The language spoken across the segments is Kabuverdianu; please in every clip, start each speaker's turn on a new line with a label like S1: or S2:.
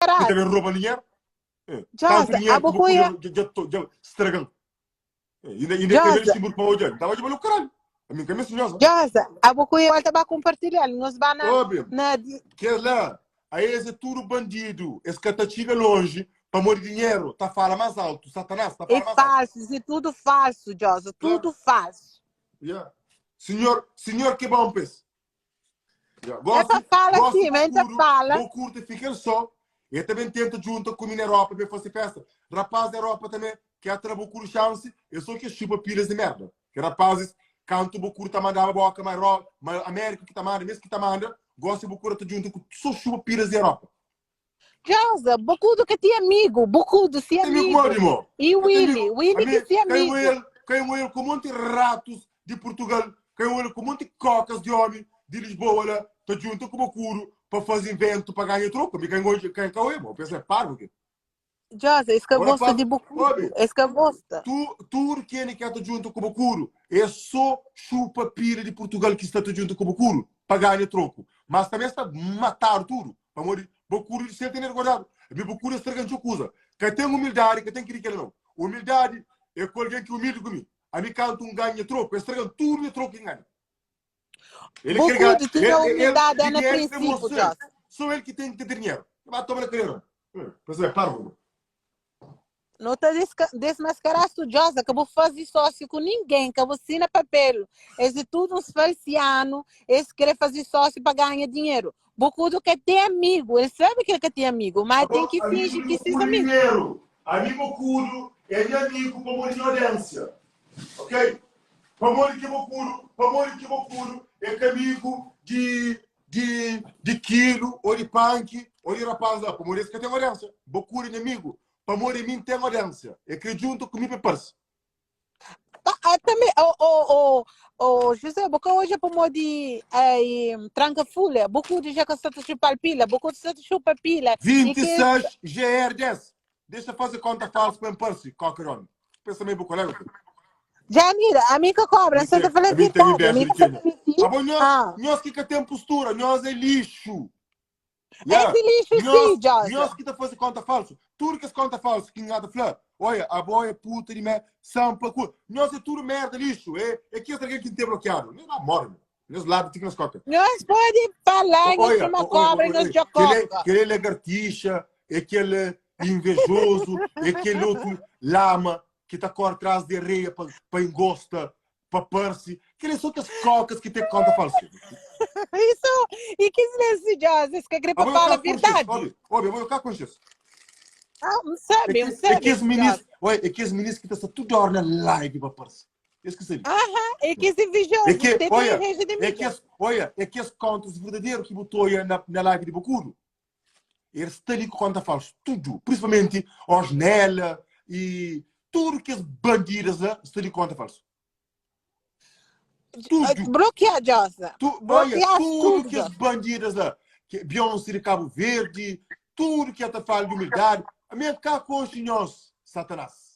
S1: Ki ta ben roba dinheru? Eh, tantu
S2: Josa,
S1: dinheru
S2: abo
S1: ki bu
S2: ku
S1: kuda
S2: ya.
S1: dja, dja, to- dja stragan. Eh, inda, inda ka ben
S2: Josa,
S1: Luxemburgo pa odja. N tava dja balu karalho. Ami n ka meste Josa.
S2: Josa, abo ku ya ta ba compartilhar. Nos ba na
S1: Obi,
S2: na di-
S1: kes lá, a es é tudo bandido. Es ka ta txiga longe pamodi dinheru ta fala mais alto. Satanás ta
S2: é
S1: fala mais alto.
S2: falso, isso é tudo falso, Josa,
S1: Claro.
S2: tudo falso.
S1: Yeah. Senhor, senhor que bom pes. Yeah.
S2: É
S1: Gosto,
S2: pa fala
S1: gosto
S2: sim, mas
S1: Bocuro,
S2: fala.
S1: Bocuro fica ele só. Ele também tenta junta com na Europa para fazer festa. Rapaz da Europa também quer ter Bocuro chance. Eu sou que chupa pilhas de merda. Que rapazes, canto Bocuro tá mandando a boca, mas, mas América que tá manda, mesmo que tá manda, gosta de Bocuro tá junto com só chupa pilhas da Europa.
S2: Josa, Bocudo que tem amigo, Bocudo se
S1: Tem amigo
S2: amigo.
S1: modi, mo.
S2: E
S1: Tem
S2: Willy,
S1: amigo.
S2: Willy
S1: A
S2: que
S1: mim,
S2: se
S1: caiu
S2: amigo.
S1: ele, caiu ele com um monte de ratos de Portugal, caiu ele com um monte de cocas de homem de Lisboa lá, tá junto com o Bocuro para fazer invento para ganhar troco. Me quem quem caiu, mo. Pensa, é parvo aqui.
S2: Josa, esse que
S1: Agora,
S2: gosta
S1: pá,
S2: de Bocudo,
S1: homem,
S2: esse que gosta.
S1: tu, tudo que ele quer tá junto com o Bocuro é só chupa pilha de Portugal que está junto com o Bocuro para ganhar troco. Mas também está matar tudo. Pamodi Bocuro di sel ten guardado. Mi Bocuro estraga txeu kuza. Ka ten humildade, ka ten kiri kela não. Humildade é ku alguém que humilde ku mi. A mi kantu un ganha troco, estraga tudo nha troco que ganha. Ele quer ganhar,
S2: Bocudo tinha
S1: ele, ele,
S2: humildade é na
S1: dinheiro tem
S2: princípio,
S1: você.
S2: Josa.
S1: Só ele que tem que ter dinheiro. Vai tomar na cadeira. Pois é, parvo.
S2: Não tá desmascaraste o Josa, que vou fazer sócio com ninguém, que vou assina papel. Esse tudo uns falciano, esse querer fazer sócio para ganhar dinheiro. Bocudo que tem amigo, ele sabe que ele que tem amigo, mas tem que fingir que esses amigos.
S1: Dinheiro. Amigo Cudo é meu amigo para morrer de audiência. Ok? Para morrer que Bocudo, para morrer que Bocudo é que amigo de de de quilo ou de punk ou de rapaz lá, para morrer que tem audiência. Bocudo é meu amigo, para morrer mim tem audiência. É que junto comigo para parceiro.
S2: Ah, também, oh, oh, oh, oh, José, boca hoje é para de eh, tranca folha, boca de já que está chupar pila, boca de está chupar pila. E que
S1: 26 GR10. Deixa fazer conta falsa para parceiro, qualquer homem. Pensa meio colega.
S2: já mira, a mim que cobra, você está falando
S1: A mim tem
S2: verdade, a
S1: inveja
S2: mim
S1: de
S2: que está
S1: quem?
S2: mentir.
S1: Ah, bom, nós,
S2: Ah,
S1: nós que tem postura, nós é lixo. Yeah.
S2: esse lixo
S1: Nós,
S2: sim, Josa.
S1: nós que tá fazendo conta falso. Tudo que é conta falso, que nada fla. Olha, a boia puta de merda, sampa, cu. Nós é tudo merda, lixo. É, é que esse alguém que tem bloqueado. Nem lá morre, meu. Nós lá tem nas cocas.
S2: Nós pode falar, nós
S1: Olha,
S2: uma
S1: olha,
S2: cobra,
S1: olha,
S2: nós
S1: olha,
S2: já
S1: aquele,
S2: coca.
S1: aquele lagartixa, aquele invejoso, aquele outro lama que tá corre atrás de areia para engosta, para parse. Aqueles são as cocas que tem conta falsa.
S2: Isso, e que silêncio, Josa, esse que quer
S1: Ah, vou
S2: falar a
S1: ficar consciente,
S2: verdade.
S1: olha, olha, vou ficar consciente.
S2: Ah, não
S1: É
S2: sabe,
S1: que,
S2: não
S1: é
S2: sabe,
S1: que esse menino,
S2: Josa.
S1: olha, é que esse menino que está tudo hora na live para parse. Esse que sabe.
S2: Aham, é que esse invejoso,
S1: É que,
S2: tem
S1: olha,
S2: inveja de
S1: é
S2: mim.
S1: que esse, olha, é que esse contas verdadeiro que botou aí na, na live de Bocudo. Ele está ali com conta falsa, tudo, principalmente Osnella e tudo que as bandidas lá está ali com conta falsa. Tudo.
S2: Bloquear, Josa.
S1: Tu, olha,
S2: Bloquear
S1: tudo
S2: tudo,
S1: que as
S2: Josa.
S1: bandidas lá, que Beyoncé de Cabo Verde, tudo que ela fala de humildade, a minha cá com os nós, Satanás.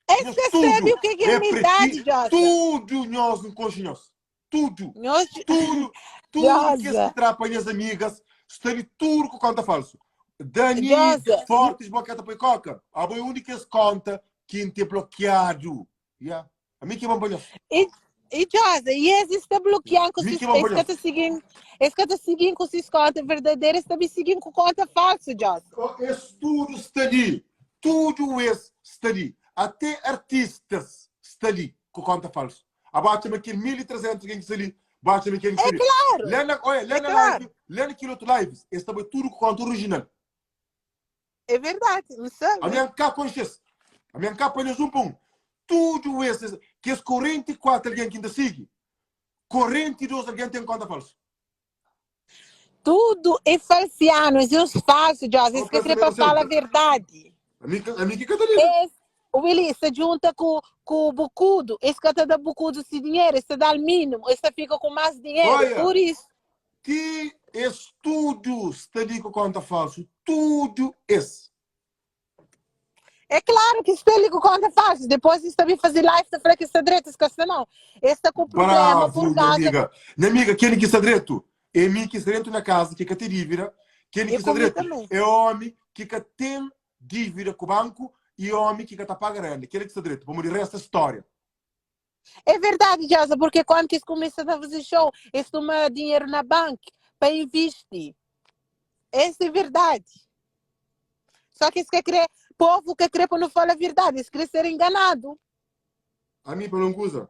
S2: Esse
S1: Nós
S2: sabe o que é humildade,
S1: preti-
S2: Josa.
S1: Tudo nós não conhecemos. Tudo.
S2: Nós,
S1: Tudo, tudo que
S2: Josa.
S1: se trapa minhas amigas, está ali tudo com conta falso. Dani
S2: Josa.
S1: Fortes boqueta para coca. A boa única que conta que te bloqueado. Yeah. A mim que é bom banho.
S2: E, e Josa, e esse está bloqueando com
S1: Mickey
S2: esse
S1: Bambolhão.
S2: que está seguindo, esse que está seguindo com essas contas verdadeiras, está me seguindo com conta falsa, Josa.
S1: Esse tudo está ali. Tudo esse está ali. Até artistas está ali com conta falsa. Abate-me aquele 1300 que está ali. Bate-me aquele que está ali.
S2: Claro.
S1: Lá na, olha, lá
S2: É
S1: na
S2: claro.
S1: live, lá naquele outro live, esse também tudo com conta original.
S2: É verdade, não sabe?
S1: A minha cá consciência. A minha cá põe um pão. Tudo esses, que esses 44 alguém que ainda sigue, 42 alguém tem conta falsa.
S2: Tudo é falciano, e os falsos, Josa, esse que
S1: Não,
S2: quer para falar a verdade.
S1: A mim, a mim que Catarina.
S2: Esse, o Willy se junta com, com o Bucudo, esse que está dando Bucudo esse dinheiro, esse dá o mínimo, esse fica com mais dinheiro,
S1: Olha.
S2: por isso.
S1: Que esse tudo está ali com conta falsa. Tudo esse.
S2: É claro que está ali com conta falsa, depois está me fazer live, está falando que está direito, esse que está não. Esse está com problema
S1: Bravo,
S2: por
S1: minha
S2: causa
S1: amiga. Minha amiga, aquele que está direito. É mim que está dentro na casa, que é dívida. Ken
S2: E
S1: ki sta
S2: ku mi
S1: dretu
S2: tanbê.
S1: é ómi ki ka ten dívida ku banku i ómi ki ka ta paga renda. Kel-la ki sta dretu, pamodi réstu é stória.
S2: É verdade, Djosa, porque quando que eles começam a fazer show, eles tomam dinheiro na banca para investir. Essa é verdade. Só que eles querem, povo que quer para não falar a verdade, eles querem ser enganado.
S1: Ami, pa un kuza,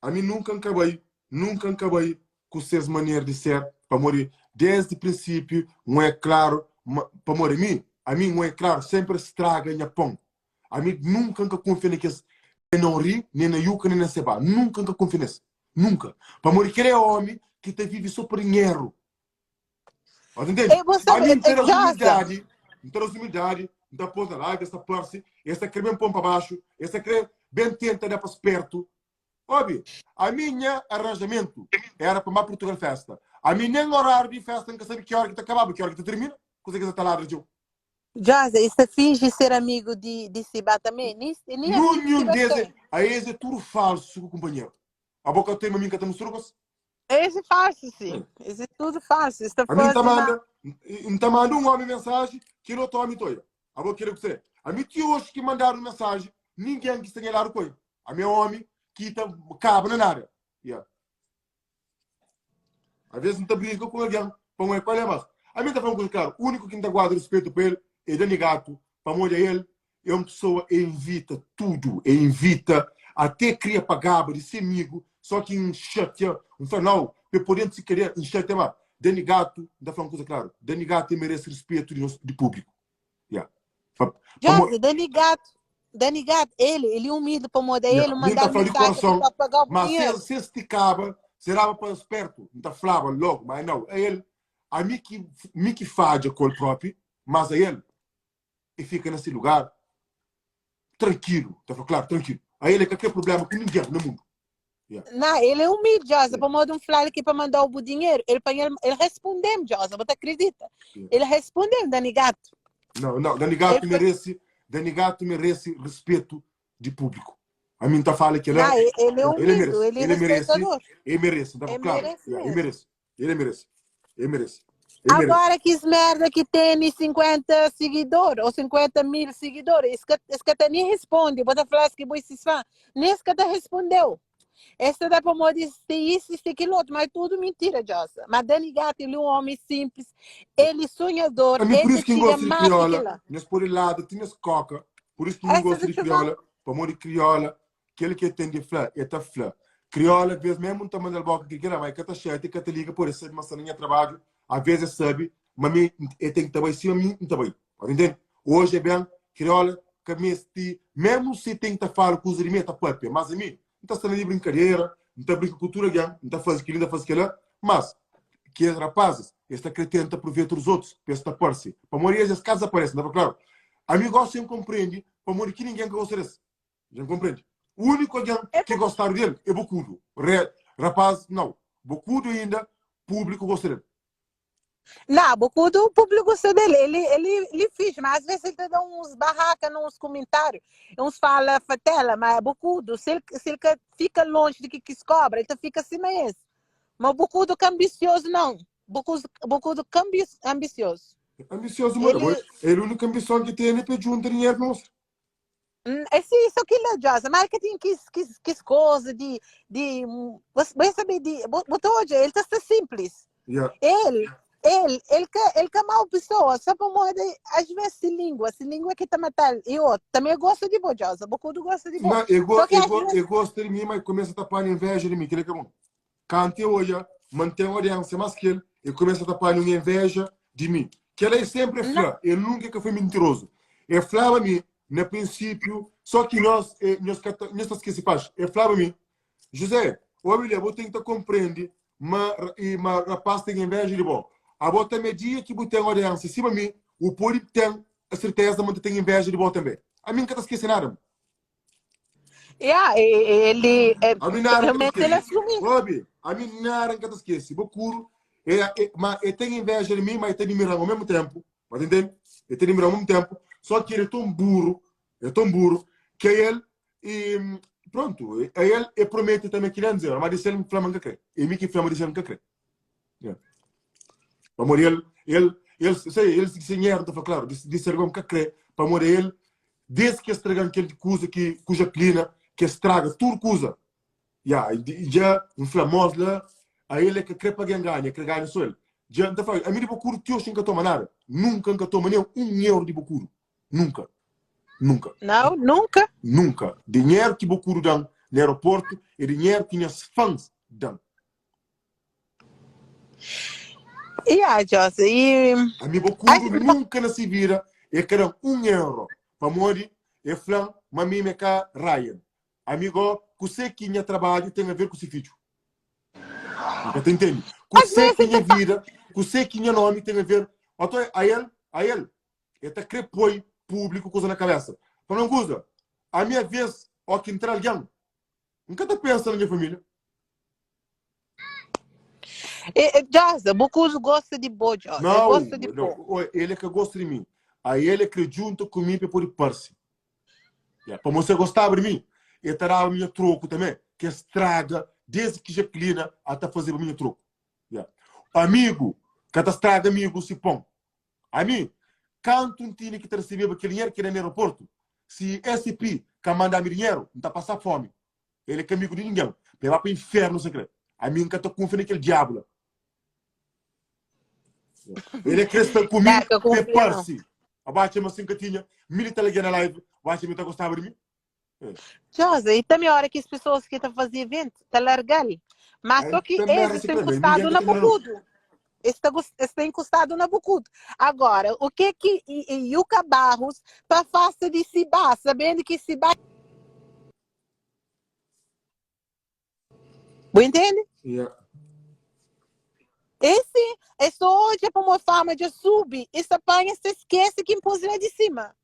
S1: ami nunka N ka bai, nunka N ka bai ku ses manera di ser, pamodi desdi prinsípiu N é klaru ma, pamodi mi, ami N é klaru, sénpri straga nha pon. Ami nunka N ka kunfia na kes nen na Ori, nen na Yuka, nen na Seba. Nunka N ka kunfia nes. Nunka. Pamodi kel é omi ki ta vive so pa dinheru. Ota ntende?
S2: E bu sabe,
S1: Ami N ta da-s
S2: Josa,
S1: umildadi, N ta da-s umildadi, N ta pô-s na live, es ta parse, es ta kre ben pô-m pa baxu, es ta kre ben tenta da pa spertu. Obi, ami nha aranjamentu era pa N ba Purtugal festa. Ami nen orariu di festa N ka sabe ki ora ki ta kababa, ki ora ki ta tirmina. Kuze ki es ta ladra txeu?
S2: Josa, e sta fingi ser amigu di di Siba tanbê. Ni ni amigu
S1: Nunhun
S2: Siba
S1: des
S2: ten.
S1: é, a es é tudu falsu ku kunpanheru. Abo ka ten ma mi N ka ta mistura ku es.
S2: Es é falsu, sim. Es é tudu falsu. Es ta
S1: Ami N ta
S2: faze ma
S1: manda, N ta manda un omi mensaji, kel otu omi ta oia. Abo kere ku se. Ami ti oxi ki mandadu mensaji, ningen ki sta nha ladu ka oia. Ami é omi ki ta kaba na nada. Yeah. Às N ta brinka ku algen pa N oia kual é mas ami N ta fla un kuza klaru, úniku ki N ta guarda ruspetu pa el é Dani Gato, pamodi el é un pesoa e invita tudu, e invita até kria pa gaba di se amigu, só ki N xatia, N fla nau, pa e pode antis si kria, N xatia ma Dani Gato, N ta fla un kuza klaru, Dani Gato e merese ruspetu di nos di públiku. Yeah. Pa, pamo,
S2: Josa, Dani Gato, Dani Gato, ele, ele é humilde pamodi
S1: yeah.
S2: ele
S1: Mi N
S2: mandar
S1: ta fla di
S2: mensagem
S1: korason,
S2: pa pagar o
S1: ma se,
S2: dinheiro.
S1: se stikaba, se daba pa spertu, N ta flaba logu, ma nau, a el, a mi ki, mi ki fadja ku el propi, mas a el, e fika na se lugar, trankilu, ta fla klaru, trankilu. A el e ka kre prublema ku ningen na mundu. Yeah.
S2: Não, ele é humilde, Josa,
S1: Yeah.
S2: pamodi um flal ki pa mandar o dinheiro, ele panha, ele respondeu, Josa, você acredita?
S1: Yeah.
S2: Ele respondeu, Dani Gato.
S1: Não, não, Dani Gato
S2: Ele foi-
S1: merece, Dani Gato merece respeito de público. A mim tá fala que ele,
S2: Não, ele é
S1: ele
S2: humilde,
S1: merece,
S2: ele é
S1: ele merece,
S2: respeitador.
S1: ele merece, tá
S2: Ele
S1: claro.
S2: merece
S1: Yeah, ele
S2: mesmo.
S1: merece, ele merece, ele merece. Ele merece.
S2: Agora que merda que tem 50 seguidores ou 50 mil seguidores, esse que, esse que até nem responde, bota falar que boi se fã, nem esse que até respondeu. Essa dá para modo de isso, isso, aquilo outro, mas tudo mentira, Josa. Mas Dani Gato, ele é um homem simples, ele é sonhador,
S1: A mim por
S2: ele
S1: isso que eu
S2: chega
S1: gosto de
S2: mais que
S1: crioula,
S2: aquilo.
S1: nós por lado, tinha coca, por isso que eu
S2: Essa
S1: gosto
S2: do
S1: de
S2: chuvão.
S1: crioula, para amor de crioula, aquele que tem de flá, é tá flá. Crioula, às vezes mesmo não tá mandando boca que queira, mas que tá cheia, que tá liga, por isso sabe, mas não trabalho, às vezes sabe, mas mim, eu tenho que trabalhar, sim, a mim não trabalho. Entende? Hoje é bem, crioula, que me esti, mesmo se tem que tá falando com os de mim, tá papia, mas a mim, não tá sendo de brincadeira, não tá brinca com tudo alguém, não tá fazendo aquilo, não tá fazendo aquilo, mas que os rapazes, eles tá querendo aproveitar os outros, eles tá parse. Para morrer, esses casos aparecem, não é claro? A mim gosto sempre compreende, para morrer que ninguém gosta desse. Já compreende? O único alguém que gostaram dele é Bocudo. Re, rapaz, não. Bocudo ainda, público gosta dele.
S2: Não, Bocudo, o público gosta dele. Ele, ele, ele fez, mas às vezes ele te dá uns barraca, uns comentários, uns fala fatela, mas Bocudo, se ele, se ele fica longe de que quis cobra, ele fica acima esse. Mas Bocudo que é ambicioso, não. Bocudo, Bocudo que ambicioso.
S1: Ambicioso, mano.
S2: Ele,
S1: Ele, a única ambição que tem é pedir um dinheiro, não.
S2: É sim, isso aqui é Josa, mas que tem quis, quis, quis coisa de, de, você vai saber de, botou hoje, ele está simples.
S1: Yeah.
S2: Ele, ele, ele que, ele que é mau pessoa, só para morrer, às vezes se língua, se língua que está matando. E eu também gosto de bojosa, Bocudo gosta de
S1: Não,
S2: bo.
S1: eu, go,
S2: Só que
S1: eu,
S2: às
S1: go,
S2: vezes,
S1: eu gosto de mim, mas começa a tapar inveja de mim, que ele é bom. Cante olha, mantém a audiência mais que ele, e começa a tapar uma inveja de mim. Que ele é sempre
S2: não,
S1: flá, ele nunca que foi mentiroso. Ele falava a mim, no princípio, só que nós, nós, nós esquece faz. Ele falava a mim, José, olha, eu tenho que compreender, mas, e, mas rapaz tem inveja de bom. A bota media que você tem audiência em cima de mim, o povo tem a certeza, mas tem inveja de bom também. A mim nunca te esquece nada.
S2: yeah, ele, é,
S1: A mim nada nunca te
S2: realmente ele
S1: esquece.
S2: assumiu.
S1: Robi, a mim nada nunca te esquece. Bocuro, é, é, mas ele tem inveja de mim, mas ele tem de mirar ao mesmo tempo. Mas entende? Ele tem de mirar ao mesmo tempo. Só que ele é tão burro, é tão burro, que ele, e, pronto, a ele, ele promete também 500 euros, mas disse ele me flama nunca crê. E mim que flama disse ele nunca crê. Yeah. Amor, ele, ele, El, sei, el se nheru ta fla klaru, di, di Sergão ka kre, pamodi el, desde ki es tragan kel kuza ki, ku Jaquelina, ki es straga tudu kuza. Ya, dja N fla mos la, a el é ka kre pa gen ganha, kre ganha so el. Dja N ta fla, ami di Bokuru ti oxi N ka toma nada. Nunka N ka toma nen un euro di Bokuru. Nunka. Nunka.
S2: Nau, nunka.
S1: Nunka. Dinheru ki Bokuru dan na aeroportu é dinheru ki nhas fans dan.
S2: Ya, Joss, e
S1: Ami Bokuru nunka na si vida é ka dan un euro. Pamodi é flan ma mi me ka Ryan. Ami go, kusé ki nha trabadju ten a ver ku si fidju? N ka ta intende. Kusé ki nha vida, kusé ki nha nomi ten a ver? Oto a el, a el, e ta kre poi públiku kuza na kabesa. Fala un kuza, ami aves ó ki ntra algen, N ka ta pensa na nha família.
S2: E, e, Josa, bu kuzu gosta di bo, Josa.
S1: Não,
S2: gosta di
S1: não,
S2: bo.
S1: Ele é que gosta de mim. Aí ele quer junto comigo para poder parse. Yeah. Para você gostava de mim, ele te dava minha troco também, que estraga desde que Jaqueline até fazer minha troco. Yeah. Amigo, que te estraga amigo se pão. Ami, kantu N tini ki ta resebeba kel dinheru ki da na aeroportu, si SP ka manda-mi dinheru, N ta pasa fomi. El é ka amigu di ningen. Pa el ba pa infernu se kre. Ami N ka ta kunfia na kel diabu la. El é kre sta ku mi
S2: Ka
S1: pa e
S2: kunfia nau.
S1: parsi. Abo atxa ma si N ka tinha mi li ta algen na live, bo atxa ma el ta gostaba di mi?
S2: Josa, e também hora que as pessoas que tá fazer evento, tá largal. Mas só que eles estão encostados na Bocudo. Está, está encostado na Bocudo. Agora, o que que Yuka Barros tá fácil de Sibá, sabendo que Sibá Bu entende?
S1: Yeah.
S2: Esse é só hoje para uma fama de sub, essa panha se esquece que impôs lá de cima.